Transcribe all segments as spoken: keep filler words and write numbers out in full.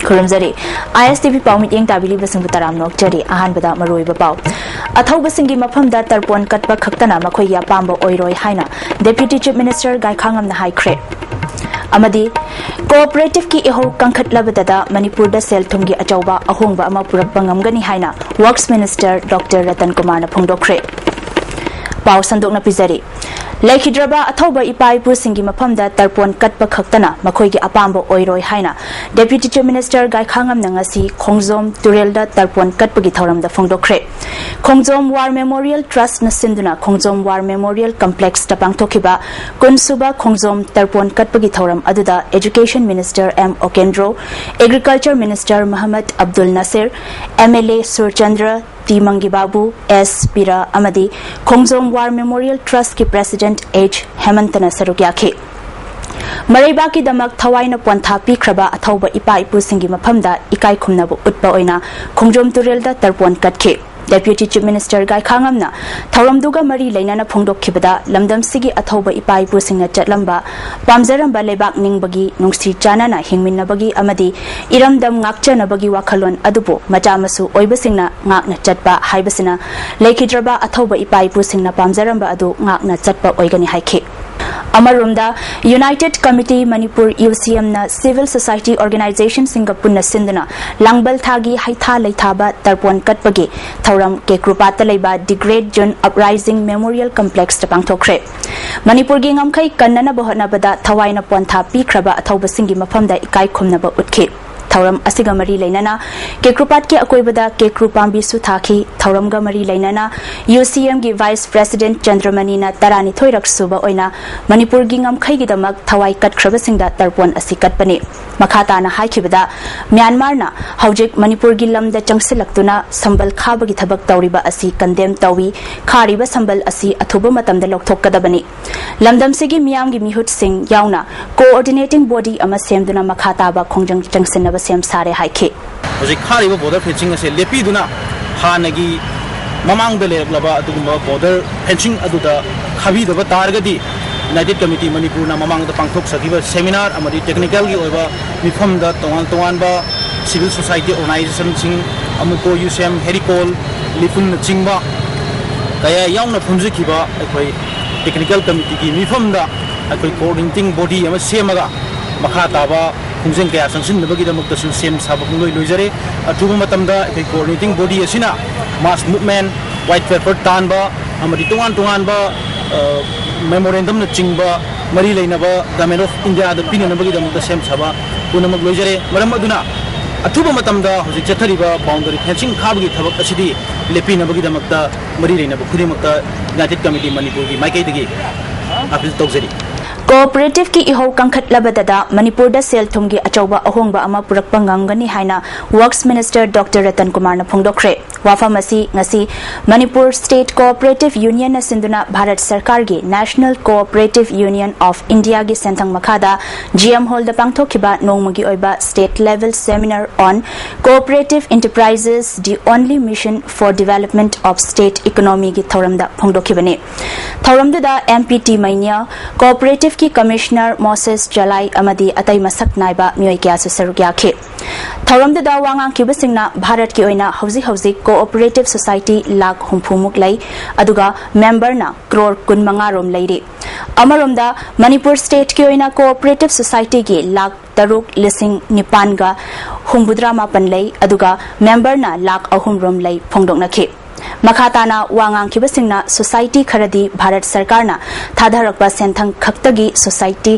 ꯈꯨꯔꯨꯝꯖꯔꯤ꯫ ISTV ꯄꯥꯎ ꯃꯤꯠꯌꯦꯡ ꯇꯥꯕꯤꯔꯤꯕꯁꯤꯡꯕꯨ ꯇꯔꯥꯝꯅ ꯑꯣꯛꯆꯔꯤ꯫ ꯑꯍꯥꯟꯕꯗ ꯃꯔꯨꯑꯣꯏꯕ ꯄꯥꯎ꯫ ꯑꯊꯧꯕꯁꯤꯡꯒꯤ ꯃꯐꯝꯗ ꯇꯔꯄꯣꯟ ꯀꯠꯄ ꯈꯛꯇꯅ ꯃꯈꯣꯏꯒꯤ ꯑꯄꯥꯝꯕ ꯑꯣꯏꯔꯣꯏ ꯍꯥꯏꯅ Deputy Chief Minister ꯒꯥꯏꯈꯥꯉꯝꯅ ꯍꯥꯏꯈ꯭ꯔꯦ꯫ ꯑꯃꯗꯤ cooperative ꯀꯤ ꯏꯍꯧ ꯀꯟꯈꯠꯂꯕꯗꯗ ꯃꯅꯤꯄꯨꯔꯗ ꯁꯦꯜ ꯊꯨꯝꯒꯤ ꯑꯆꯧꯕ ꯑꯍꯣꯡꯕ ꯑꯃ ꯄꯨꯔꯛꯄ ꯉꯝꯒꯅꯤ ꯍꯥꯏꯅ Works Minister Doctor ꯔꯇꯟ ꯀꯨꯃꯥꯔꯅ ꯐꯣꯡꯗꯣꯛꯈ꯭ꯔꯦ꯫ ꯄꯥꯎ ꯁꯟꯗꯣꯛꯅ ꯄꯤꯖꯔꯤ꯫ ꯂꯩꯈꯤꯗ꯭ꯔꯕ ꯑꯊꯧꯕ ꯏꯄꯥ ꯏꯄꯨꯁꯤꯡꯒꯤ ꯃꯐꯝꯗ ꯇꯔꯄꯣꯟ ꯀꯠꯄ ꯈꯛꯇꯅ ꯃꯈꯣꯏꯒꯤ ꯑꯄꯥꯝꯕ ꯑꯣꯏꯔꯣꯏ ꯍꯥꯏꯅ Deputy Chief Minister ꯒꯥꯏꯈꯥꯉꯝꯅ ꯉꯁꯤ ꯈꯣꯡꯖꯣꯝ ꯇꯨꯔꯦꯜꯗ ꯇꯔꯄꯣꯟ ꯀꯠꯄꯒꯤ ꯊꯧꯔꯝꯗ ꯐꯣꯡꯗꯣꯛꯈ꯭ꯔꯦ꯫ ꯈꯣꯡꯖꯣꯝ War Memorial Trust ꯅ ꯁꯤꯟꯗꯨꯅ ꯈꯣꯡꯖꯣꯝ War Memorial Complex ꯇ ꯄꯥꯡꯊꯣꯛꯈꯤꯕ ꯀꯨꯟꯁꯨꯕ ꯈꯣꯡꯖꯣꯝ ꯇꯔꯄꯣꯟ ꯀꯠꯄꯒꯤ ꯊꯧꯔꯝ ꯑꯗꯨꯗ Education Minister M Okendro, Agriculture Minister Mohammad Abdul Nasir, MLA Surchandra T Mangibabu, S Pira ꯑꯃꯗꯤ ꯈꯣꯡꯖꯣꯝ War Memorial Trust ꯀꯤ President ꯑꯩꯆ ꯍꯦꯃꯟꯇꯅ ꯁꯔꯨꯛ ꯌꯥꯈꯤ꯫ ꯃꯔꯩꯕꯥꯛꯀꯤꯗꯃꯛ ꯊꯋꯥꯏꯅ ꯄꯣꯟꯊꯥ ꯄꯤꯈ꯭ꯔꯕ ꯑꯊꯧꯕ ꯏꯄꯥ ꯏꯄꯨꯁꯤꯡꯒꯤ ꯃꯐꯝꯗ ꯏꯀꯥꯏ ꯈꯨꯝꯅꯕ ꯎꯠꯄ ꯑꯣꯏꯅ ꯈꯣꯡꯖꯣꯝ ꯇꯨꯔꯦꯜꯗ ꯇꯔꯄꯣꯟ ꯀꯠꯈꯤ꯫ Deputy Chief Minister ꯒꯥꯏꯈꯥꯉꯝꯅ ꯊꯧꯔꯝꯗꯨꯒ ꯃꯔꯤ ꯂꯩꯅꯅ ꯐꯣꯡꯗꯣꯛꯈꯤꯕꯗ, ꯂꯝꯗꯝꯁꯤꯒꯤ ꯑꯊꯧꯕ ꯏꯄꯥ ꯏꯄꯨꯁꯤꯡꯅ ꯆꯠꯂꯝꯕ, ꯄꯥꯝꯖꯔꯝꯕ ꯂꯩꯕꯥꯛ ꯅꯤꯡꯕꯒꯤ, ꯅꯨꯡꯁꯤ ꯆꯥꯟꯅꯅ ꯍꯤꯡꯃꯤꯟꯅꯕꯒꯤ ꯑꯃꯗꯤ ꯏꯔꯝꯗꯝ ꯉꯥꯛꯆꯅꯕꯒꯤ ꯋꯥꯈꯜꯂꯣꯟ ꯑꯗꯨꯕꯨ ꯃꯆꯥ ꯃꯁꯨ ꯑꯣꯏꯕꯁꯤꯡꯅ ꯉꯥꯛꯅ ꯆꯠꯄ ꯍꯥꯏꯕꯁꯤꯅ ꯂꯩꯈꯤꯗ꯭ꯔꯕ ꯑꯊꯧꯕ ꯏꯄꯥ ꯏꯄꯨꯁꯤꯡꯅ ꯄꯥꯝꯖꯔꯝꯕ ꯑꯗꯨ ꯉꯥꯛꯅ ꯆꯠꯄ ꯑꯣꯏꯒꯅꯤ ꯍꯥꯏꯈꯤ꯫ ꯑꯃꯔꯣꯝꯗ, United Committee Manipur, UCM ꯅ civil society organization ꯁꯤꯡꯒ ꯄꯨꯟꯅ ꯁꯤꯟꯗꯨꯅ ꯂꯥꯡꯕꯜ ꯊꯥꯒꯤ ꯍꯩꯊꯥ ꯂꯩꯊꯥꯕ ꯇꯔꯄꯣꯟ ꯀꯠꯄꯒꯤ ꯊꯧꯔꯝ ꯀꯦꯀ꯭ꯔꯨꯄꯥꯠꯇ ꯂꯩꯕ The Great June Uprising Memorial Complex ꯇ ꯄꯥꯡꯊꯣꯛꯈ꯭ꯔꯦ꯫ ꯃꯅꯤꯄꯨꯔꯒꯤ ꯉꯝꯈꯩ ꯀꯟꯅꯅꯕ ꯍꯣꯠꯅꯕꯗ ꯊꯋꯥꯏꯅ ꯄꯣꯟꯊꯥ ꯄꯤꯈ꯭ꯔꯕ ꯑꯊꯧꯕꯁꯤꯡꯒꯤ ꯃꯐꯝꯗ ꯏꯀꯥꯏ ꯈꯨꯝꯅꯕ ꯎꯠꯈꯤ꯫ ꯊꯧꯔꯝ ꯑꯁꯤꯒ ꯃꯔꯤ ꯂꯩꯅꯅ ꯀꯦꯀ꯭ꯔꯨꯄꯥꯠꯀꯤ ꯑꯀꯣꯏꯕꯗ ꯀꯦꯀ꯭ꯔꯨ ꯄꯥꯝꯕꯤꯁꯨ ꯊꯥꯈꯤ꯫ ꯊꯧꯔꯝꯒ ꯃꯔꯤ ꯂꯩꯅꯅ UCM ꯒꯤ Vice President ꯆꯟꯗ꯭ꯔꯃꯅꯤꯅ ꯇꯔꯥꯅꯤꯊꯣꯏꯔꯛ ꯁꯨꯕ ꯑꯣꯏꯅ ꯃꯅꯤꯄꯨꯔꯒꯤ ꯉꯝꯈꯩꯒꯤꯗꯃꯛ ꯊꯋꯥꯏ ꯀꯠꯈ꯭ꯔꯕꯁꯤꯡꯗ ꯇꯔꯄꯣꯟ ꯑꯁꯤ ꯀꯠꯄꯅꯤ꯫ ꯃꯈꯥ ꯇꯥꯅ ꯍꯥꯏꯈꯤꯕꯗ, ꯃ꯭ꯌꯥꯟꯃꯥꯔꯅ ꯍꯧꯖꯤꯛ ꯃꯅꯤꯄꯨꯔꯒꯤ ꯂꯝꯗ ꯆꯪꯁꯤꯜꯂꯛꯇꯨꯅ ꯁꯝꯕꯜ ꯈꯥꯕꯒꯤ ꯊꯕꯛ ꯇꯧꯔꯤꯕ ꯑꯁꯤ condemn ꯇꯧꯏ꯫ ꯈꯥꯔꯤꯕ ꯁꯝꯕꯜ ꯑꯁꯤ ꯑꯊꯨꯕ ꯃꯇꯝꯗ ꯂꯧꯊꯣꯛꯀꯗꯕꯅꯤ꯫ ꯂꯝꯗꯝꯁꯤꯒꯤ ꯃꯤꯌꯥꯝꯒꯤ ꯃꯤꯍꯨꯠꯁꯤꯡ ꯌꯥꯎꯅ coordinating body ꯑꯃ ꯁꯦꯝꯗꯨꯅ ꯃꯈꯥ ꯇꯥꯕ ꯈꯣꯡꯖꯪ ꯆꯪꯁꯤꯟꯅꯕ ꯁꯦꯝ ꯁꯥꯔꯦ ꯍꯥꯏꯈꯤ꯫ ꯍꯧꯖꯤꯛ ꯈꯥꯔꯤꯕ border fencing ꯑꯁꯦ ꯂꯦꯞꯄꯤꯗꯨꯅ ꯍꯥꯟꯅꯒꯤ ꯃꯃꯥꯡꯗ ꯂꯩꯔꯛꯂꯕ ꯑꯗꯨꯒꯨꯝꯕ border fencing ꯑꯗꯨꯗ ꯈꯥꯕꯤꯗꯕ ꯇꯥꯔꯒꯗꯤ United Committee ꯃꯅꯤꯄꯨꯔꯅ ꯃꯃꯥꯡꯗ ꯄꯥꯡꯊꯣꯛꯆꯈꯤꯕ seminar ꯑꯃꯗꯤ technicalꯒꯤ ꯑꯣꯏꯕ ꯃꯤꯐꯝꯗ ꯇꯣꯉꯥꯟ ꯇꯣꯉꯥꯟꯕ civil society organizationꯁꯤꯡ, ꯑꯃꯨꯀꯣ ꯌꯨꯁꯦꯝ, ꯍꯦꯔꯤꯀꯣꯜ, ꯂꯤꯄꯨꯟꯅꯆꯤꯡꯕ ꯀꯌꯥ ꯌꯥꯎꯅ ꯐꯝꯖꯈꯤꯕ ꯑꯩꯈꯣꯏ technical committeeꯒꯤ ꯃꯤꯐꯝꯗ ꯑꯩꯈꯣꯏ coordinating body ꯑꯃ ꯁꯦꯝꯃꯒ ꯃꯈꯥ ꯇꯥꯕ ꯈꯣꯡꯖꯪ ꯀꯌꯥ ꯆꯪꯁꯤꯟꯗꯕꯒꯤꯗꯃꯛꯇꯁꯨ ꯁꯦꯝ ꯁꯥꯕ ꯄꯨꯡꯂꯣꯏ ꯂꯣꯏꯖꯔꯦ꯫ ꯑꯊꯨꯕ ꯃꯇꯝꯗ ꯑꯩꯈꯣꯏ coordinating body ꯑꯁꯤꯅ mass movement, white paper ꯇꯥꯟꯕ ꯑꯃꯗꯤ ꯇꯣꯉꯥꯟ ꯇꯣꯉꯥꯟꯕ memorandumꯅꯆꯤꯡꯕ ꯃꯔꯤ ꯂꯩꯅꯕ Government of Indiaꯗ ꯄꯤꯅꯅꯕꯒꯤꯗꯃꯛꯇ ꯁꯦꯝ ꯁꯥꯕ ꯄꯨꯝꯅꯃꯛ ꯂꯣꯏꯖꯔꯦ꯫ ꯃꯔꯝ ꯑꯗꯨꯅ ꯑꯊꯨꯕ ꯃꯇꯝꯗ ꯍꯧꯖꯤꯛ ꯆꯠꯊꯔꯤꯕ boundary fencing ꯈꯥꯕꯒꯤ ꯊꯕꯛ ꯑꯁꯤꯗꯤ ꯂꯦꯞꯄꯤꯅꯕꯒꯤꯗꯃꯛꯇ ꯃꯔꯤ ꯂꯩꯅꯕ ꯈꯨꯗꯤꯡꯃꯛꯇ United Committee ꯃꯅꯤꯄꯨꯔꯒꯤ ꯃꯥꯏꯀꯩꯗꯒꯤ appeal ꯇꯧꯖꯔꯤ꯫ Cooperativeꯀꯤ ꯏꯍꯧ ꯀꯟꯈꯠꯂꯕꯗꯗ ꯃꯅꯤꯄꯨꯔꯗ ꯁꯦꯜ ꯊꯨꯝꯒꯤ ꯑꯆꯧꯕ ꯑꯍꯣꯡꯕ ꯑꯃ ꯄꯨꯔꯛꯄ ꯉꯝꯒꯅꯤ ꯍꯥꯏꯅ Works Minister Doctor ꯔꯇꯟ ꯀꯨꯃꯥꯔꯅ ꯐꯣꯡꯗꯣꯛꯈ꯭ꯔꯦ꯫ ꯋꯥꯐꯝ ꯑꯁꯤ ꯉꯁꯤ ꯃꯅꯤꯄꯨꯔ State Cooperative Unionꯅ ꯁꯤꯟꯗꯨꯅ ꯚꯥꯔꯠ ꯁꯔꯀꯥꯔꯒꯤ National Cooperative Union of Indiaꯒꯤ ꯁꯦꯟꯊꯪ ꯃꯈꯥꯗ GM Hallꯗ ꯄꯥꯡꯊꯣꯛꯈꯤꯕ ꯅꯣꯡꯃꯒꯤ ꯑꯣꯏꯕ State Level Seminar on Cooperative Enterprises, the Only Mission for Development of State Economyꯒꯤ ꯊꯧꯔꯝꯗ ꯐꯣꯡꯗꯣꯛꯈꯤꯕꯅꯤ꯫ ꯊꯧꯔꯝꯗꯨꯗ MPT ꯃꯩꯅ꯭ꯌ, Cooperative ꯀꯤ Commissioner Moses ꯖꯂꯥꯏ ꯑꯃꯗꯤ ꯑꯇꯩ ꯃꯁꯛ ꯅꯥꯏꯕ ꯃꯤꯑꯣꯏ ꯀꯌꯥꯁꯨ ꯁꯔꯨꯛ ꯌꯥꯈꯤ꯫ ꯊꯧꯔꯝꯗꯨꯗ ꯋꯥ ꯉꯥꯡꯈꯤꯕꯁꯤꯡꯅ ꯚꯥꯔꯠꯀꯤ ꯑꯣꯏꯅ ꯍꯧꯖꯤꯛ ꯍꯧꯖꯤꯛ cooperative society ꯂꯥꯈ ꯍꯨꯝꯐꯨ ꯃꯨꯛ ꯂꯩ, ꯑꯗꯨꯒ memberꯅ ꯀ꯭ꯔꯣꯔ ꯀꯨꯟ ꯃꯉꯥ ꯔꯣꯝ ꯂꯩꯔꯤ꯫ ꯑꯃꯔꯣꯝꯗ ꯃꯅꯤꯄꯨꯔ Stateꯀꯤ ꯑꯣꯏꯅ cooperative societyꯒꯤ ꯂꯥꯈ ꯇꯔꯨꯛ ꯂꯤꯁꯤꯡ ꯅꯤꯄꯥꯟꯒ ꯍꯨꯝꯐꯨꯇꯔꯥ ꯃꯥꯄꯟ ꯂꯩ, ꯑꯗꯨꯒ memberꯅ ꯂꯥꯈ ꯑꯍꯨꯝ ꯔꯣꯝ ꯂꯩ ꯐꯣꯡꯗꯣꯛꯅꯈꯤ꯫ ꯃꯈꯥ ꯇꯥꯅ ꯋꯥ ꯉꯥꯡꯈꯤꯕꯁꯤꯡꯅ society ꯈꯔꯗꯤ ꯚꯥꯔꯠ ꯁꯔꯀꯥꯔꯅ ꯊꯥꯗꯔꯛꯄ ꯁꯦꯟꯊꯪ ꯈꯛꯇꯒꯤ society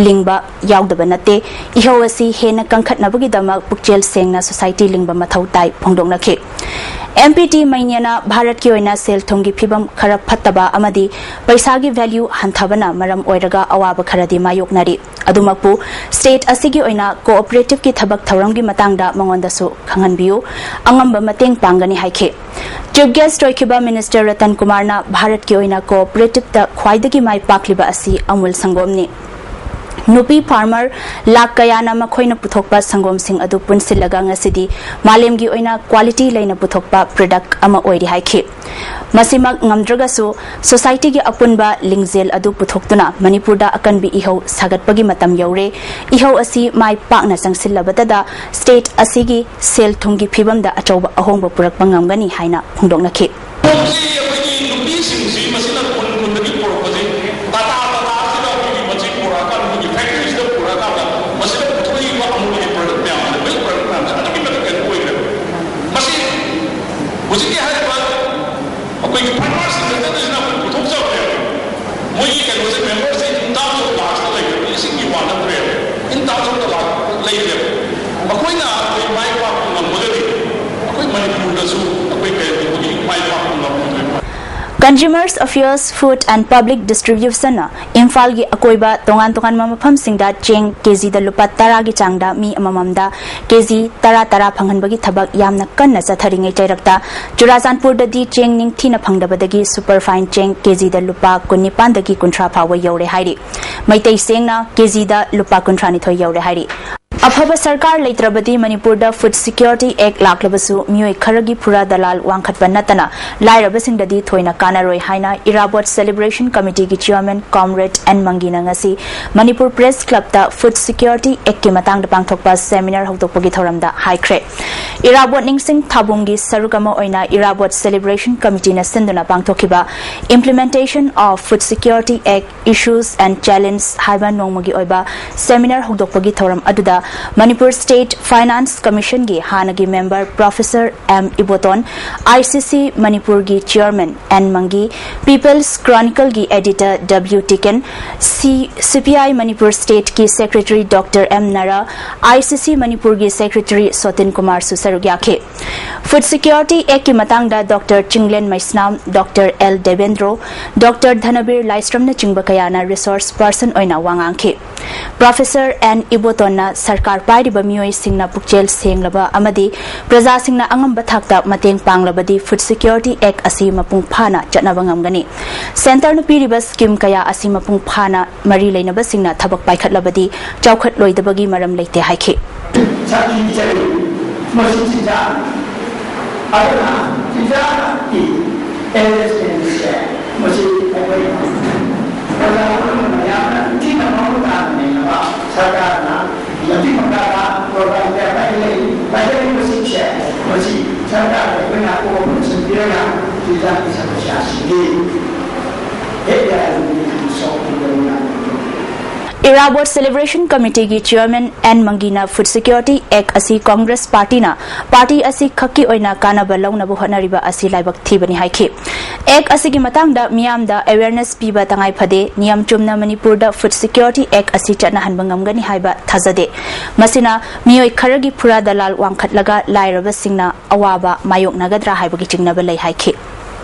ꯂꯤꯡꯕ ꯌꯥꯎꯗꯕ ꯅꯠꯇꯦ, ꯏꯍꯧ ꯑꯁꯤ ꯍꯦꯟꯅ ꯀꯟꯈꯠꯅꯕꯒꯤꯗꯃꯛ ꯄꯨꯛꯆꯦꯜ ꯁꯦꯡꯅ society ꯂꯤꯡꯕ ꯃꯊꯧ ꯇꯥꯏ ꯐꯣꯡꯗꯣꯛꯅꯈꯤ꯫ MPT ꯃꯩꯅ꯭ꯌꯅ ꯚꯥꯔꯠꯀꯤ ꯑꯣꯏꯅ ꯁꯦꯜ ꯊꯨꯝꯒꯤ ꯐꯤꯕꯝ ꯈꯔ ꯐꯠꯇꯕ ꯑꯃꯗꯤ ꯄꯩꯁꯥꯒꯤ value ꯍꯟꯊꯕꯅ ꯃꯔꯝ ꯑꯣꯏꯔꯒ ꯑꯋꯥꯕ ꯈꯔꯗꯤ ꯃꯥꯌꯣꯛꯅꯔꯤ꯫ ꯑꯗꯨꯃꯛꯄꯨ state ꯑꯁꯤꯒꯤ ꯑꯣꯏꯅ cooperative ꯀꯤ ꯊꯕꯛ ꯊꯧꯔꯝꯒꯤ ꯃꯇꯥꯡꯗ ꯃꯉꯣꯟꯗꯁꯨ ꯈꯪꯍꯟꯕꯤꯌꯨ, ꯑꯉꯝꯕ ꯃꯇꯦꯡ ꯄꯥꯡꯒꯅꯤ ꯍꯥꯏꯈꯤ꯫ Chief Guest ꯑꯣꯏꯈꯤꯕ Minister ꯔꯇꯟ ꯀꯨꯃꯥꯔꯅ ꯚꯥꯔꯠꯀꯤ ꯑꯣꯏꯅ cooperative ꯇ ꯈ꯭ꯋꯥꯏꯗꯒꯤ ꯃꯥꯏ ꯄꯥꯛꯂꯤꯕ ꯑꯁꯤ ꯑꯃꯨꯜ ꯁꯪꯒꯣꯝꯅꯤ꯫ ꯅꯨꯄꯤ ꯐꯥꯔꯃꯔ ꯂꯥꯈ ꯀꯌꯥꯅ ꯃꯈꯣꯏꯅ ꯄꯨꯊꯣꯛꯄ ꯁꯪꯒꯣꯝꯁꯤꯡ ꯑꯗꯨ ꯄꯨꯟꯁꯤꯜꯂꯒ ꯉꯁꯤꯗꯤ ꯃꯥꯂꯦꯝꯒꯤ ꯑꯣꯏꯅ ꯀ꯭ꯋꯥꯂꯤꯇꯤ ꯂꯩꯅ ꯄꯨꯊꯣꯛꯄ ꯄ꯭ꯔꯗꯛ ꯑꯃ ꯑꯣꯏꯔꯤ ꯍꯥꯏꯈꯤ꯫ ꯃꯁꯤꯃꯛ ꯉꯝꯗ꯭ꯔꯒꯁꯨ ꯁꯣꯁꯥꯏꯇꯤꯒꯤ ꯑꯄꯨꯟꯕ ꯂꯤꯡꯖꯦꯜ ꯑꯗꯨ ꯄꯨꯊꯣꯛꯇꯨꯅ ꯃꯅꯤꯄꯨꯔꯗ ꯑꯀꯟꯕꯤ ꯏꯍꯧ ꯁꯥꯒꯠꯄꯒꯤ ꯃꯇꯝ ꯌꯧꯔꯦ꯫ ꯏꯍꯧ ꯑꯁꯤ ꯃꯥꯏ ꯄꯥꯛꯅ ꯆꯪꯁꯤꯜꯂꯕꯗꯗ ꯁ꯭ꯇꯦꯠ ꯑꯁꯤꯒꯤ ꯁꯦꯜ ꯊꯨꯝꯒꯤ ꯐꯤꯕꯝꯗ ꯑꯆꯧꯕ ꯑꯍꯣꯡꯕ ꯄꯨꯔꯛꯄ ꯉꯝꯒꯅꯤ ꯍꯥꯏꯅ ꯐꯣꯡꯗꯣꯛꯅꯈꯤ꯫ ꯍꯧꯖꯤꯛ ꯑꯩꯈꯣꯏꯒꯤ ꯅꯨꯄꯤꯁꯤꯡꯁꯤ ꯃꯁꯤꯅ ꯈꯨꯟ ꯈꯨꯟꯗꯒꯤ ꯄꯨꯔꯛꯄꯁꯤ ꯇꯥꯇꯥ ꯇꯥꯇꯥꯁꯤꯗ ꯑꯩꯈꯣꯏꯒꯤ ꯃꯆꯤꯟ ꯄꯨꯔꯛꯑꯀꯥꯟꯗ ꯑꯩꯈꯣꯏꯒꯤ ꯐꯦꯛꯇꯔꯤꯁꯤꯗ ꯄꯨꯔꯛꯑꯀꯥꯟꯗ ꯃꯁꯤꯗ ꯄꯨꯊꯣꯛꯏꯕ ꯑꯃꯨꯜꯒꯤ ꯄ꯭ꯔꯗꯛ ꯃꯌꯥꯝꯁꯦ, ꯃꯤꯜꯛ ꯄ꯭ꯔꯗꯛ ꯃꯌꯥꯝꯁꯦ ꯑꯗꯨꯛꯀꯤ ꯃꯇꯤꯛ ꯀꯩꯅꯣ ꯑꯣꯏꯈ꯭ꯔꯦꯕ꯫ ꯃꯁꯤ ꯍꯧꯖꯤꯛꯀꯤ ꯍꯥꯏꯔꯤꯕ ꯑꯩꯈꯣꯏꯒꯤ ꯐꯥꯔꯃꯔꯁꯤꯡ ꯅꯠꯇꯗꯅ ꯑꯩꯈꯣꯏ ꯄꯨꯊꯣꯛꯆꯕꯅꯦꯕ꯫ ꯃꯣꯏꯒꯤ ꯀꯩꯅꯣꯁꯦ ꯃꯦꯝꯕꯔꯁꯦ ꯏꯟ ꯇꯥꯔꯝꯁ ꯑꯣꯐ ꯂꯥꯛꯁꯇ ꯂꯩꯈ꯭ꯔꯦꯕ, ꯂꯤꯁꯤꯡꯒꯤ ꯋꯥ ꯅꯠꯇ꯭ꯔꯦꯕ, ꯏꯟ ꯇꯥꯔꯝꯁ ꯑꯣꯐ ꯂꯥꯛ ꯂꯩꯈ꯭ꯔꯦꯕ꯫ ꯃꯈꯣꯏꯅ ꯑꯩꯈꯣꯏ ꯃꯥꯏ ꯄꯥꯛꯄ ꯉꯝꯃꯒꯗꯤ ꯑꯩꯈꯣꯏ ꯃꯅꯤꯄꯨꯔꯗꯁꯨ ꯑꯩꯈꯣꯏ ꯀꯩꯗꯧꯕꯒꯤ ꯃꯥꯏ ꯄꯥꯛꯄ ꯉꯝꯃꯣꯏꯗꯣꯏꯅꯣ? Consumers Affairs, Food and Public Distributionꯅ ꯏꯝꯐꯥꯜꯒꯤ ꯑꯀꯣꯏꯕ ꯇꯣꯉꯥꯟ ꯇꯣꯉꯥꯟꯕ ꯃꯐꯝꯁꯤꯡꯗ ꯆꯦꯡ ꯀꯦꯖꯤꯗ ꯂꯨꯄꯥ ꯇꯔꯥꯒꯤ ꯆꯥꯡꯗ ꯃꯤ ꯑꯃꯃꯝꯗ ꯀꯦꯖꯤ ꯇꯔꯥ ꯇꯔꯥ ꯐꯪꯍꯟꯕꯒꯤ ꯊꯕꯛ ꯌꯥꯝꯅ ꯀꯟꯅ ꯆꯠꯊꯔꯤꯉꯩ ꯆꯩꯔꯛꯇ ꯆꯨꯔꯥꯆꯥꯟꯄꯨꯔꯗꯗꯤ ꯆꯦꯡ ꯅꯤꯡꯊꯤꯅ ꯐꯪꯗꯕꯗꯒꯤ ꯁꯨꯄꯔꯐꯥꯏꯟ ꯆꯦꯡ ꯀꯦꯖꯤꯗ ꯂꯨꯄꯥ ꯀꯨꯟꯅꯤꯄꯥꯟꯗꯒꯤ ꯀꯨꯟꯊ꯭ꯔꯥ ꯐꯥꯎꯕ ꯌꯧꯔꯦ ꯍꯥꯏꯔꯤ꯫ ꯃꯩꯇꯩ ꯆꯦꯡꯅ ꯀꯦꯖꯤꯗ ꯂꯨꯄꯥ ꯀꯨꯟꯊ꯭ꯔꯥꯅꯤꯊꯣꯏ ꯌꯧꯔꯦ ꯍꯥꯏꯔꯤ꯫ ꯑꯐꯕ ꯁꯔꯀꯥꯔ ꯂꯩꯇ꯭ꯔꯕꯗꯤ ꯃꯅꯤꯄꯨꯔꯗ ꯐꯨꯗ ꯁꯤꯀ꯭ꯌꯣꯔꯤꯇꯤ ꯑꯦꯛ ꯂꯥꯛꯂꯕꯁꯨ ꯃꯤꯑꯣꯏ ꯈꯔꯒꯤ ꯐꯨꯔꯥ ꯗꯂꯥꯜ ꯋꯥꯡꯈꯠꯄ ꯅꯠꯇꯅ ꯂꯥꯏꯔꯕꯁꯤꯡꯗꯗꯤ ꯊꯣꯏꯅ ꯀꯥꯟꯅꯔꯣꯏ ꯍꯥꯏꯅ ꯏꯔꯥꯕꯣꯠ ꯁꯦꯂꯦꯕ꯭ꯔꯦꯁꯟ ꯀꯃꯤꯇꯤꯒꯤ ꯆꯤꯌꯔꯃꯦꯟ ꯀꯣꯝꯔꯦꯗ ꯑꯦꯟ ꯃꯪꯒꯤꯅ ꯉꯁꯤ ꯃꯅꯤꯄꯨꯔ ꯄ꯭ꯔꯦꯁ ꯀ꯭ꯂꯕꯇ ꯐꯨꯗ ꯁꯤꯀ꯭ꯌꯣꯔꯤꯇꯤ ꯑꯦꯛꯀꯤ ꯃꯇꯥꯡꯗ ꯄꯥꯡꯊꯣꯛꯄ ꯁꯦꯃꯤꯅꯥꯔ ꯍꯧꯗꯣꯛꯄꯒꯤ ꯊꯧꯔꯝꯗ ꯍꯥꯏꯈ꯭ꯔꯦ꯫ ꯏꯔꯥꯕꯣꯠ ꯅꯤꯡꯁꯤꯡ ꯊꯥꯕꯨꯡꯒꯤ ꯁꯔꯨꯛ ꯑꯃ ꯑꯣꯏꯅ ꯏꯔꯥꯕꯣꯠ ꯁꯦꯂꯦꯕ꯭ꯔꯦꯁꯟ ꯀꯃꯤꯇꯤꯅ ꯁꯤꯟꯗꯨꯅ ꯄꯥꯡꯊꯣꯛꯈꯤꯕ Implementation of Food Security Act, Issues and Challenge ꯍꯥꯏꯕ ꯅꯣꯡꯃꯒꯤ ꯑꯣꯏꯕ ꯁꯦꯃꯤꯅꯥꯔ ꯍꯧꯗꯣꯛꯄꯒꯤ ꯊꯧꯔꯝ ꯑꯗꯨꯗ ꯃꯅꯤꯄꯨꯔ ꯁ꯭ꯇꯦꯠ ꯐꯥꯏꯅꯥꯟꯁ ꯀꯃꯤꯁꯟꯒꯤ ꯍꯥꯟꯅꯒꯤ member professor M Iboton, I C C ꯃꯅꯤꯄꯨꯔꯒꯤ ꯆꯤꯌꯔꯃꯦꯟ ꯑꯦꯟ ꯃꯪꯒꯤ, ꯄꯤꯄꯜꯁ ꯀ꯭ꯔꯣꯅꯤꯀꯜꯒꯤ editor W Tiken, C, C P I Manipur ꯁ꯭ꯇꯦꯠꯀꯤ secretary doctor M Nara, I C C ꯃꯅꯤꯄꯨꯔꯒꯤ ꯁꯦꯀ꯭ꯔꯦꯇꯔꯤ ꯁꯣꯇꯤꯟ ꯀꯨꯃꯥꯔꯁꯨ ꯁꯔꯨꯛ ꯌꯥꯈꯤ꯫ ꯐꯨꯗ ꯁꯤꯀ꯭ꯌꯣꯔꯤꯇꯤ ꯑꯦꯛꯀꯤ ꯃꯇꯥꯡꯗ doctor Chinglen Meisnam, doctor L Devendro, doctor Dhanabir ꯂꯥꯏꯁ꯭ꯔꯝꯅꯆꯤꯡꯕ ꯀꯌꯥꯅ ꯔꯤꯁꯣꯔꯁ ꯄꯔꯁꯟ ꯑꯣꯏꯅ ꯋꯥ ꯉꯥꯡꯈꯤ꯫ ꯄ꯭ꯔꯣꯐꯦꯁꯔ ꯑꯦꯟ ꯏꯕꯣꯇꯣꯟꯅ ꯁꯔꯀꯥꯔ ꯄꯥꯏꯔꯤꯕ ꯃꯤꯑꯣꯏꯁꯤꯡꯅ ꯄꯨꯛꯆꯦꯜ ꯁꯦꯡꯂꯕ ꯑꯃꯗꯤ ꯄ꯭ꯔꯖꯥꯁꯤꯡꯅ ꯑꯉꯝꯕ ꯊꯥꯛꯇ ꯃꯇꯦꯡ ꯄꯥꯡꯂꯕꯗꯤ Food Security Act ꯑꯁꯤ ꯃꯄꯨꯡ ꯐꯥꯅ ꯆꯠꯅꯕ ꯉꯝꯒꯅꯤ꯫ ꯁꯦꯟꯇꯔꯅ ꯄꯤꯔꯤꯕ ꯁ꯭ꯀꯤꯝ ꯀꯌꯥ ꯑꯁꯤ ꯃꯄꯨꯡ ꯐꯥꯅ ꯃꯔꯤ ꯂꯩꯅꯕꯁꯤꯡꯅ ꯊꯕꯛ ꯄꯥꯏꯈꯠꯂꯕꯗꯤ ꯆꯥꯎꯈꯠꯂꯣꯏꯗꯕꯒꯤ ꯃꯔꯝ ꯂꯩꯇꯦ ꯍꯥꯏꯈꯤ꯫ ꯁꯥꯊꯤ ꯆꯠꯂꯤ꯫ ꯃꯁꯤ ꯆꯤꯟꯖꯥꯛ ꯑꯗꯨꯅ ꯆꯤꯟꯖꯥꯛꯀꯤ ꯑꯦꯔꯦꯟꯖꯃꯦꯟꯁꯦ ꯃꯁꯤ ꯑꯩꯈꯣꯏ ꯄ꯭ꯔꯖꯥ ꯄꯨꯝꯅꯃꯛꯅ ꯌꯥꯝꯅ ꯅꯤꯡꯊꯤꯅ ꯃꯃꯨꯠ ꯇꯥꯅ ꯅꯩꯅꯕ ꯁꯔꯀꯥꯔꯅ ꯂꯝꯕꯤ ꯃꯈꯥꯗ ꯄ꯭ꯔꯣꯒ꯭ꯔꯥꯝ ꯀꯌꯥ ꯄꯥꯏꯈꯠꯂꯛꯏ꯫ ꯄꯥꯏꯈꯠꯂꯤꯕꯁꯤꯡꯁꯦ ꯃꯁꯤ ꯁꯔꯀꯥꯔꯅ ꯑꯩꯈꯣꯏꯅ ꯑꯀꯨꯞꯄ ꯄꯨꯟꯁꯤꯟꯕꯤꯔꯒ ꯆꯤꯟꯖꯥꯛꯀꯤ ꯁꯃꯁ꯭ꯌꯥꯁꯤꯡꯒꯤ ꯍꯦꯛ ꯌꯥꯔꯤꯕ ꯃꯈꯩ ꯁꯣꯛꯍꯟꯗꯕ ꯌꯥꯕ ꯏꯔꯥꯕꯣꯠ Celebration Committeeꯒꯤ Chairman ꯑꯦꯟ ꯃꯪꯒꯤꯅ Food Security Act ꯑꯁꯤ ꯀꯣꯡꯒ꯭ꯔꯦꯁ ꯄꯥꯔꯇꯤꯅ ꯄꯥꯔꯇꯤ ꯑꯁꯤ ꯈꯛꯀꯤ ꯑꯣꯏꯅ ꯀꯥꯟꯅꯕ ꯂꯧꯅꯕ ꯍꯣꯠꯅꯔꯤꯕ ꯑꯁꯤ ꯂꯥꯏꯕꯛ ꯊꯤꯕꯅꯤ ꯍꯥꯏꯈꯤ꯫ Act ꯑꯁꯤꯒꯤ ꯃꯇꯥꯡꯗ ꯃꯤꯌꯥꯝꯗ awareness ꯄꯤꯕ ꯇꯉꯥꯏ ꯐꯗꯦ, ꯅꯤꯌꯝ ꯆꯨꯝꯅ ꯃꯅꯤꯄꯨꯔꯗ Food Security Act ꯑꯁꯤ ꯆꯠꯅꯍꯟꯕ ꯉꯝꯒꯅꯤ ꯍꯥꯏꯕ ꯊꯥꯖꯗꯦ꯫ ꯃꯁꯤꯅ ꯃꯤꯑꯣꯏ ꯈꯔꯒꯤ ꯐꯨꯔꯥ ꯗꯂꯥꯜ ꯋꯥꯡꯈꯠꯂꯒ ꯂꯥꯏꯔꯕꯁꯤꯡꯅ ꯑꯋꯥꯕ ꯃꯥꯌꯣꯛꯅꯒꯗ꯭ꯔꯥ ꯍꯥꯏꯕꯒꯤ ꯆꯤꯡꯅꯕ ꯂꯩ ꯍꯥꯏꯈꯤ꯫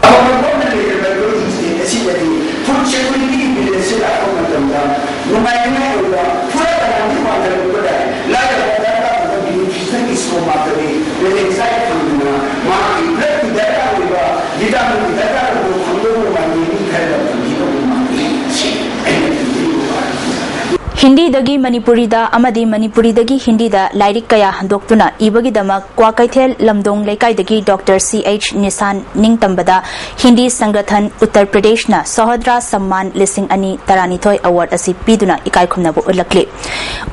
ꯑꯐꯕ ꯒꯣꯚꯔꯟꯃꯦꯟꯠ ꯂꯩꯇꯕ ꯑꯩꯈꯣꯏꯒꯤ ꯁ꯭ꯇꯦꯠ ꯑꯁꯤꯗꯗꯤ ꯐꯨꯗ ꯁꯦꯀ꯭ꯌꯨꯔꯤꯇꯤꯒꯤ ꯕꯤꯜ ꯑꯁꯤ ꯂꯥꯛꯄ ꯃꯇꯝꯗ ꯅꯨꯡꯉꯥꯏꯅꯤꯡꯉꯥꯏ ꯑꯣꯏꯕ ꯐꯨꯔꯥ ꯗꯂꯥꯜꯗꯤ ꯋꯥꯡꯈꯠꯂꯛꯄ ꯇꯥꯏ꯫ ꯂꯥꯏꯔꯕ ꯗꯔꯀꯥꯔ ꯑꯣꯏꯕ ꯕꯤꯅꯤꯐꯤꯁꯔꯤꯁ ꯀꯣꯝ ꯉꯥꯛꯇꯅꯤ꯫ ꯅꯦꯇꯦꯟꯖꯥꯏ ꯐꯪꯗꯅ ꯃꯥꯒꯤ ꯕ꯭ꯂꯗꯀꯤ ꯗꯔꯀꯥꯔ ꯑꯣꯏꯕ, ꯚꯤꯇꯥꯃꯤꯟꯒꯤ ꯗꯔꯀꯥꯔ ꯑꯣꯏꯕ ꯐꯪꯗꯧꯕ ꯃꯥꯜꯂꯤ, ꯃꯤ ꯈꯔꯅ ꯐꯪꯈꯤꯗꯧꯕ ꯃꯥꯜꯂꯤ꯫ ꯁꯤ ꯑꯩꯅ ꯊꯝꯖꯅꯤꯡꯕ ꯋꯥꯍꯩ꯫ ꯍꯤꯟꯗꯤꯗꯒꯤ ꯃꯅꯤꯄꯨꯔꯤꯗ ꯑꯃꯗꯤ ꯃꯅꯤꯄꯨꯔꯤꯗꯒꯤ ꯍꯤꯟꯗꯤꯗ ꯂꯥꯏꯔꯤꯛ ꯀꯌꯥ ꯍꯟꯗꯣꯛꯇꯨꯅ ꯏꯕꯒꯤꯗꯃꯛ ꯀ꯭ꯋꯥꯀꯩꯊꯦꯜ ꯂꯝꯗꯣꯡ ꯂꯩꯀꯥꯏꯗꯒꯤ ꯗꯣꯛꯇꯔ ꯁꯤ ꯑꯩꯆ ꯅꯤꯁꯥꯟ ꯅꯤꯡꯇꯝꯕꯗ ꯍꯤꯟꯗꯤ ꯁꯪꯒꯊꯟ ꯎꯠꯇꯔ ꯄ꯭ꯔꯗꯦꯁꯅ ꯁꯍꯣꯗ꯭ꯔꯥ ꯁꯝꯃꯥꯟ ꯂꯤꯁꯤꯡ ꯑꯅꯤ ꯇꯔꯥꯅꯤꯊꯣꯏ ꯑꯦꯋꯥꯔꯗ ꯑꯁꯤ ꯄꯤꯗꯨꯅ ꯏꯀꯥꯏꯈꯨꯝꯅꯕ ꯎꯠꯂꯛꯂꯤ꯫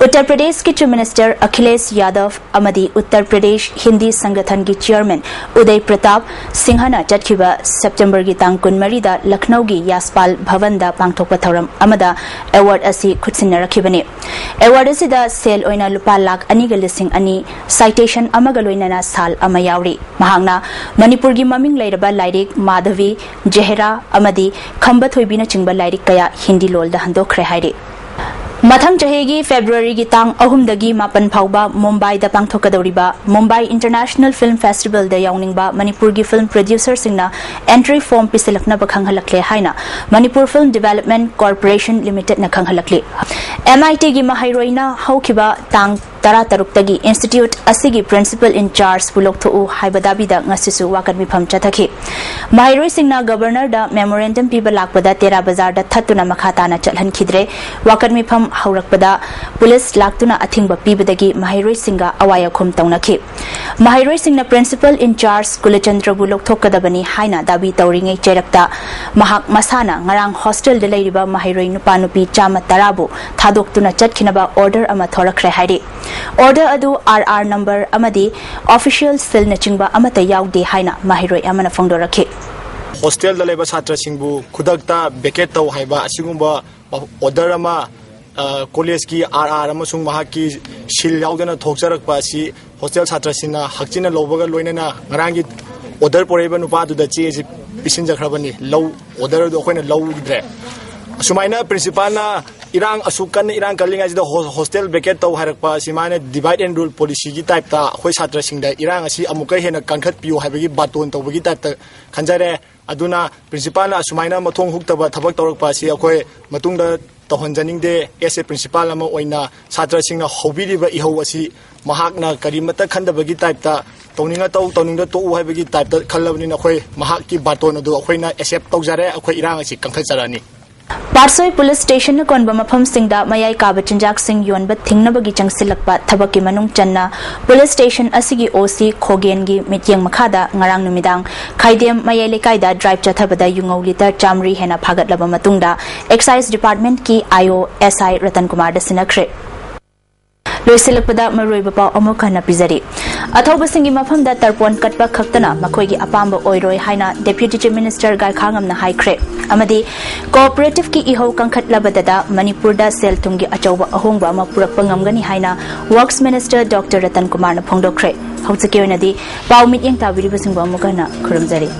ꯎꯠꯇꯔ ꯄ꯭ꯔꯗꯦꯁꯀꯤ Chief Minister ꯑꯈꯤꯂꯦꯁ ꯌꯥꯗꯕ ꯑꯃꯗꯤ ꯎꯠꯇꯔ ꯄ꯭ꯔꯗꯦꯁ ꯍꯤꯟꯗꯤ ꯁꯪꯒꯊꯟꯒꯤ Chairman ꯎꯗꯩ ꯄ꯭ꯔꯇꯥꯞ ꯁꯤꯡꯍꯅ ꯆꯠꯈꯤꯕ ꯁꯦꯞꯇꯦꯝꯕꯔꯒꯤ ꯇꯥꯡ ꯀꯨꯟꯃꯔꯤꯗ ꯂꯈꯅꯧꯒꯤ ꯌꯥꯁꯄꯥꯜ ꯚꯕꯟꯗ ꯄꯥꯡꯊꯣꯛꯄ ꯊꯧꯔꯝ ꯑꯃꯗ ꯑꯦꯋꯥꯔꯗ ꯑꯁꯤ ꯈꯨꯠꯁꯤꯟꯅꯔꯛꯈꯤꯕꯅꯤ꯫ ꯑꯦꯋꯥꯔꯗ ꯑꯁꯤꯗ ꯁꯦꯜ ꯑꯣꯏꯅ ꯂꯨꯄꯥ ꯂꯥꯈ ꯑꯅꯤꯒ ꯂꯤꯁꯤꯡ ꯑꯅꯤ, ꯁꯥꯏꯇꯦꯁꯟ ꯑꯃꯒ ꯂꯣꯏꯅꯅ ꯁꯥꯜ ꯑꯃ ꯌꯥꯎꯔꯤ꯫ ꯃꯍꯥꯛꯅ ꯃꯅꯤꯄꯨꯔꯒꯤ ꯃꯃꯤꯡ ꯂꯩꯔꯕ ꯂꯥꯏꯔꯤꯛ ꯃꯥꯙꯕꯤ, ꯖꯦꯍꯔꯥ ꯑꯃꯗꯤ ꯈꯝꯕ ꯊꯣꯏꯕꯤꯅꯆꯤꯡꯕ ꯂꯥꯏꯔꯤꯛ ꯀꯌꯥ ꯍꯤꯟꯗꯤ ꯂꯣꯜꯗ ꯍꯟꯗꯣꯛꯈ꯭ꯔꯦ ꯍꯥꯏꯔꯤ꯫ ꯃꯊꯪ ꯆꯍꯤꯒꯤ ꯐꯦꯕ꯭ꯔꯨꯋꯥꯔꯤꯒꯤ ꯇꯥꯡ ꯑꯍꯨꯝꯗꯒꯤ ꯃꯥꯄꯟ ꯐꯥꯎꯕ ꯃꯨꯝꯕꯥꯏꯗ ꯄꯥꯡꯊꯣꯛꯀꯗꯧꯔꯤꯕ ꯃꯨꯝꯕꯥꯏ ꯏꯟꯇꯔꯅꯦꯁꯅꯦꯜ ꯐꯤꯜꯝ ꯐꯦꯁꯇꯤꯚꯦꯜꯗ ꯌꯥꯎꯅꯤꯡꯕ ꯃꯅꯤꯄꯨꯔꯒꯤ ꯐꯤꯜꯝ ꯄ꯭ꯔꯣꯗ꯭ꯌꯨꯁꯔꯁꯤꯡꯅ ꯑꯦꯟꯇ꯭ꯔꯤ ꯐꯣꯔꯝ ꯄꯤꯁꯤꯜꯂꯛꯅꯕ ꯈꯪꯍꯜꯂꯛꯂꯦ ꯍꯥꯏꯅ ꯃꯅꯤꯄꯨꯔ ꯐꯤꯜꯝ ꯗꯤꯚꯦꯂꯞꯃꯦꯟꯠ ꯀꯣꯔꯄꯣꯔꯦꯁꯟ ꯂꯤꯃꯤꯇꯦꯗꯅ ꯈꯪꯍꯜꯂꯛꯂꯤ꯫ ꯑꯦꯝ ꯑꯥꯏ ꯇꯤꯒꯤ ꯃꯍꯩꯔꯣꯏꯅ ꯍꯧꯈꯤꯕ ꯇꯥꯡ ꯇꯔꯥꯇꯔꯨꯛꯇꯒꯤ ꯏꯟꯁꯇꯤꯇ꯭ꯌꯨꯠ ꯑꯁꯤꯒꯤ ꯄ꯭ꯔꯤꯟꯁꯤꯄꯜ ꯏꯟꯆꯥꯔꯖꯄꯨ ꯂꯧꯊꯣꯛꯎ ꯍꯥꯏꯕ ꯗꯥꯕꯤꯗ ꯉꯁꯤꯁꯨ ꯋꯥꯀꯠ ꯃꯤꯐꯝ ꯆꯠꯊꯈꯤ꯫ ꯃꯍꯩꯔꯣꯏꯁꯤꯡꯅ ꯒꯕꯔꯅꯔꯗ ꯃꯦꯃꯣꯔꯦꯟꯗꯝ ꯄꯤꯕ ꯂꯥꯛꯄꯗ ꯇꯦꯔꯥ ꯕꯖꯥꯔꯗ ꯊꯠꯇꯨꯅ ꯃꯈꯥ ꯇꯥꯅ ꯆꯠꯍꯟꯈꯤꯗ꯭ꯔꯦ꯫ ꯋꯥꯀꯠ ꯃꯤꯐꯝ ꯍꯧꯔꯛꯄꯗ ꯄꯨꯂꯤꯁ ꯂꯥꯛꯇꯨꯅ ꯑꯊꯤꯡꯕ ꯄꯤꯕꯗꯒꯤ ꯃꯍꯩꯔꯣꯏꯁꯤꯡꯒ ꯑꯋꯥꯏ ꯑꯈꯨꯝ ꯇꯧꯅꯈꯤ꯫ ꯃꯍꯩꯔꯣꯏꯁꯤꯡꯅ ꯄ꯭ꯔꯤꯟꯁꯤꯄꯜ ꯏꯟꯆꯥꯔꯖ ꯀꯨꯂꯆꯟꯗ꯭ꯔꯕꯨ ꯂꯧꯊꯣꯛꯀꯗꯕꯅꯤ ꯍꯥꯏꯅ ꯗꯥꯕꯤ ꯇꯧꯔꯤꯉꯩ ꯆꯩꯔꯛꯇ ꯃꯍꯥꯛ ꯃꯁꯥꯅ ꯉꯔꯥꯡ ꯍꯣꯁꯇꯦꯜꯗ ꯂꯩꯔꯤꯕ ꯃꯍꯩꯔꯣꯏ ꯅꯨꯄꯥ ꯅꯨꯄꯤ ꯆꯥꯝꯃ ꯇꯔꯥꯕꯨ ꯊꯥꯗꯣꯛꯇꯨꯅ ꯆꯠꯈꯤꯅꯕ ꯑꯣꯔꯗꯔ ꯑꯃ ꯊꯣꯔꯛꯈ꯭ꯔꯦ ꯍꯥꯏꯔꯤ꯫ ꯑꯣꯔꯗꯔ ꯑꯗꯨ ꯑꯥꯔ ꯑꯥꯔ ꯅꯝꯕꯔ ꯑꯃꯗꯤ ꯑꯣꯐꯤꯁꯤꯌꯦꯜ ꯁꯤꯜꯅꯆꯤꯡꯕ ꯑꯃꯠꯇ ꯌꯥꯎꯗꯦ ꯍꯥꯏꯅ ꯃꯍꯩꯔꯣꯏ ꯑꯃꯅ ꯐꯣꯡꯗꯣꯔꯛꯈꯤ꯫ ꯍꯣꯁꯇꯦꯜꯗ ꯂꯩꯕ ꯁꯥꯇ꯭ꯔꯁꯤꯡꯕꯨ ꯈꯨꯗꯛꯇ ꯚꯦꯀꯦꯠ ꯇꯧ ꯍꯥꯏꯕ ꯑꯁꯤꯒꯨꯝꯕ ꯑꯣꯔꯗꯔ ꯑꯃ ꯀꯣꯂꯦꯖꯀꯤ ꯑꯥꯔ ꯑꯥꯔ ꯑꯃꯁꯨꯡ ꯃꯍꯥꯛꯀꯤ ꯁꯤꯜ ꯌꯥꯎꯗꯅ ꯊꯣꯛꯆꯔꯛꯄ ꯑꯁꯤ ꯍꯣꯁꯇꯦꯜ ꯁꯥꯇ꯭ꯔꯁꯤꯡꯅ ꯍꯛꯆꯤꯟꯅ ꯂꯧꯕꯒ ꯂꯣꯏꯅꯅ ꯉꯔꯥꯡꯒꯤ ꯑꯣꯔꯗꯔ ꯄꯣꯔꯛꯏꯕ ꯅꯨꯄꯥꯗꯨꯗ ꯆꯦ ꯑꯁꯤ ꯄꯤꯁꯤꯟꯖꯈ꯭ꯔꯕꯅꯤ꯫ ꯂꯧ ꯑꯣꯔꯗꯔ ꯑꯗꯨ ꯑꯩꯈꯣꯏꯅ ꯂꯧꯈꯤꯗ꯭ꯔꯦ꯫ ꯑꯁꯨꯃꯥꯏꯅ ꯄ꯭ꯔꯤꯟꯁꯤꯄꯥꯜꯅ ꯏꯔꯥꯡ ꯑꯁꯨꯛ ꯀꯟꯅ ꯏꯔꯥꯡ ꯀꯜꯂꯤꯉꯩꯁꯤꯗ ꯍꯣ- ꯍꯣꯁꯇꯦꯜ ꯚꯦꯀꯦꯠ ꯇꯧ ꯍꯥꯏꯔꯛꯄ ꯑꯁꯤ ꯃꯥꯅ ꯗꯤꯚꯥꯏꯠ ꯑꯦꯟ ꯔꯨꯜ ꯄꯣꯂꯤꯁꯤꯒꯤ ꯇꯥꯏꯞꯇ ꯑꯩꯈꯣꯏ ꯁꯥꯇ꯭ꯔꯁꯤꯡꯗ ꯏꯔꯥꯡ ꯑꯁꯤ ꯑꯃꯨꯛꯀ ꯍꯦꯟꯅ ꯀꯟꯈꯠꯄꯤꯌꯨ ꯍꯥꯏꯕꯒꯤ ꯕꯥꯇꯣꯟ ꯇꯧꯕꯒꯤ ꯇꯥꯏꯞꯇ ꯈꯟꯖꯔꯦ꯫ ꯑꯗꯨꯅ ꯄ꯭ꯔꯤꯟꯁꯤꯄꯥꯜꯅ ꯑꯁꯨꯃꯥꯏꯅ ꯃꯊꯣꯡ ꯍꯨꯛꯇꯕ ꯊꯕꯛ ꯇꯧꯔꯛꯄ ꯑꯁꯤ ꯑꯩꯈꯣꯏ ꯃꯇꯨꯡꯗ ꯇꯧꯍꯟꯖꯅꯤꯡꯗꯦ꯫ ꯑꯦꯁ ꯑꯦ ꯄ꯭ꯔꯤꯟꯁꯤꯄꯥꯜ ꯑꯃ ꯑꯣꯏꯅ ꯁꯥꯇ꯭ꯔꯁꯤꯡꯅ ꯍꯧꯕꯤꯔꯤꯕ ꯏꯍꯧ ꯑꯁꯤ ꯃꯍꯥꯛꯅ ꯀꯔꯤꯃꯠꯇ ꯈꯟꯗꯕꯒꯤ ꯇꯥꯏꯞꯇ ꯇꯧꯅꯤꯡꯉ ꯇꯧ ꯇꯧꯅꯤꯡꯗ ꯇꯣꯛꯎ ꯍꯥꯏꯕꯒꯤ ꯇꯥꯏꯞꯇ ꯈꯜꯂꯕꯅꯤꯅ ꯑꯩꯈꯣꯏ ꯃꯍꯥꯛꯀꯤ ꯕꯥꯇꯣꯟ ꯑꯗꯨ ꯑꯩꯈꯣꯏꯅ ꯑꯦꯛꯁꯦꯞ ꯇꯧꯖꯔꯦ꯫ ꯑꯩꯈꯣꯏ ꯏꯔꯥꯡ ꯑꯁꯤ ꯀꯟꯈꯠꯆꯔꯛꯑꯅꯤ꯫ ꯄꯥꯠꯁꯣꯏ ꯄꯨꯂꯤꯁ ꯁ꯭ꯇꯦꯁꯟꯅ ꯀꯣꯟꯕ ꯃꯐꯝꯁꯤꯡꯗ ꯃꯌꯥꯏ ꯀꯥꯕ ꯆꯤꯟꯖꯥꯛꯁꯤꯡ ꯌꯣꯟꯕ ꯊꯤꯡꯅꯕꯒꯤ ꯆꯪꯁꯤꯜꯂꯛꯄ ꯊꯕꯛꯀꯤ ꯃꯅꯨꯡ ꯆꯟꯅ ꯄꯨꯂꯤꯁ ꯁ꯭ꯇꯦꯁꯟ ꯑꯁꯤꯒꯤ ꯑꯣ ꯁꯤ ꯈꯣꯒꯦꯟꯒꯤ ꯃꯤꯠꯌꯦꯡ ꯃꯈꯥꯗ ꯉꯔꯥꯡ ꯅꯨꯃꯤꯗꯥꯡ ꯈꯥꯏꯗꯦꯝ ꯃꯌꯥꯏ ꯂꯩꯀꯥꯏꯗ ꯗ꯭ꯔꯥꯏꯚ ꯆꯠꯊꯕꯗ ꯌꯨꯉꯧ ꯂꯤꯇꯔ ꯆꯥꯃꯔꯤ ꯍꯦꯟꯅ ꯐꯥꯒꯠꯂꯕ ꯃꯇꯨꯡꯗ ꯑꯦꯛꯁꯥꯏꯖ ꯗꯤꯄꯥꯔꯠꯃꯦꯟꯠꯀꯤ ꯑꯥꯏ ꯑꯣ ꯑꯦꯁ ꯑꯥꯏ ꯔꯇꯟ ꯀꯨꯃꯥꯔꯗ ꯁꯤꯟꯅꯈ꯭ꯔꯦ꯫ ꯂꯣꯏꯁꯤꯜꯂꯛꯄꯗ ꯃꯔꯨꯑꯣꯏꯕ ꯄꯥꯎ ꯑꯃꯨꯛ ꯍꯟꯅ ꯄꯤꯖꯔꯤ꯫ ꯑꯊꯧꯕꯁꯤꯡꯒꯤ ꯃꯐꯝꯗ ꯇꯔꯄꯣꯟ ꯀꯠꯄ ꯈꯛꯇꯅ ꯃꯈꯣꯏꯒꯤ ꯑꯄꯥꯝꯕ ꯑꯣꯏꯔꯣꯏ ꯍꯥꯏꯅ ꯗꯦꯄ꯭ꯌꯨꯇꯤ ꯆꯤꯐ ꯃꯤꯅꯤꯁꯇꯔ ꯒꯥꯏꯈꯥꯉꯝꯅ ꯍꯥꯏꯈ꯭ꯔꯦ꯫ ꯑꯃꯗꯤ ꯀꯣꯑꯣꯄꯔꯦꯇꯤꯚꯀꯤ ꯏꯍꯧ ꯀꯟꯈꯠꯂꯕꯗꯗ ꯃꯅꯤꯄꯨꯔꯗ ꯁꯦꯜ ꯊꯨꯝꯒꯤ ꯑꯆꯧꯕ ꯑꯍꯣꯡꯕ ꯑꯃ ꯄꯨꯔꯛꯄ ꯉꯝꯒꯅꯤ ꯍꯥꯏꯅ ꯋꯔꯛꯁ ꯃꯤꯅꯤꯁꯇꯔ ꯗꯣꯛꯇꯔ ꯔꯇꯟ ꯀꯨꯃꯥꯔꯅ ꯐꯣꯡꯗꯣꯛꯈ꯭ꯔꯦ꯫ ꯍꯧꯖꯤꯛꯀꯤ ꯑꯣꯏꯅꯗꯤ ꯄꯥꯎ ꯃꯤꯠꯌꯦꯡ ꯇꯥꯕꯤꯔꯤꯕꯁꯤꯡꯕꯨ ꯑꯃꯨꯛ ꯍꯟꯅ ꯈꯨꯔꯨꯝꯖꯔꯤ꯫